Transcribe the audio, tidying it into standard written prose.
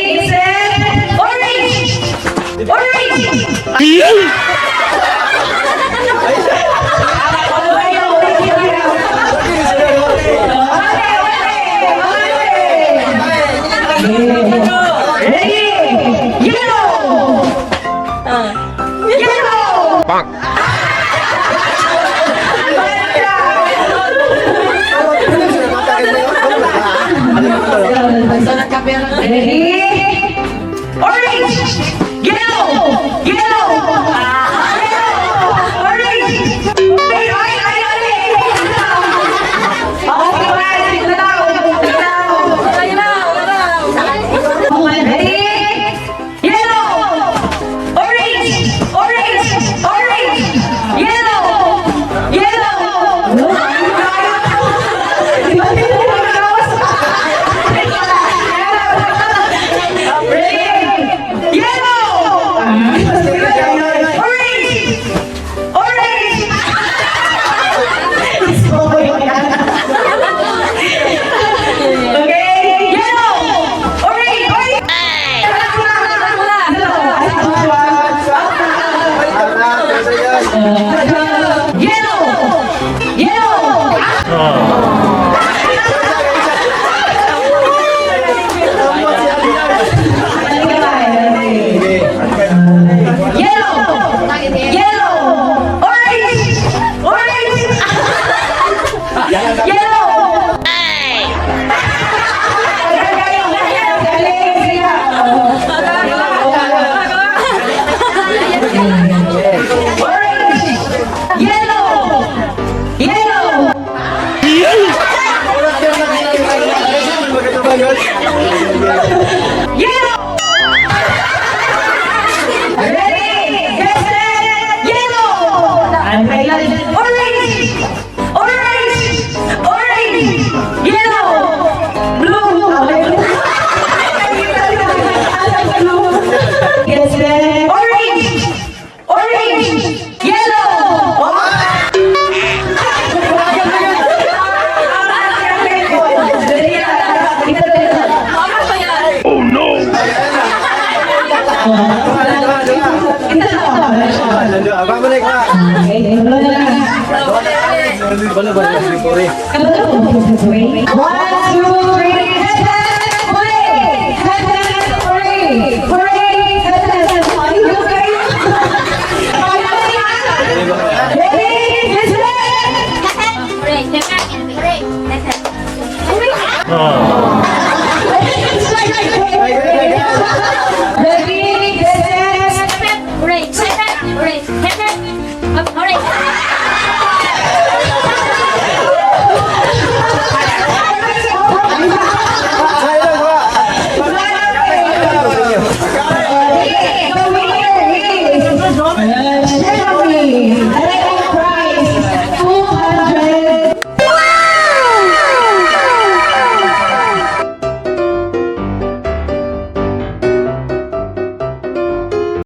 Ready, set, orange! Orange! Ready? Yellow! Yellow! Ready? Orange! Yellow! Yellow! Yellow! Orange! Ay, ay, ay, ay! Okay, ready? Yellow! Orange! Orange! Orange! Yellow! Yellow! Ready? Yellow! Orange! Orange! Okay? Yellow! Orange! Orange! Yellow! Yellow! Yellow! Yellow! Orange! Orange! Yellow! Orange! Yellow! Yellow! Yellow! Ready, get set, yellow! Orange! Orange! Orange! Yellow! Blue! Yes, orange! Orange! Yellow! Oh no! One, two, three, headband, hooray! Headband, hooray! Hooray! Headband, hooray! Ready, get set!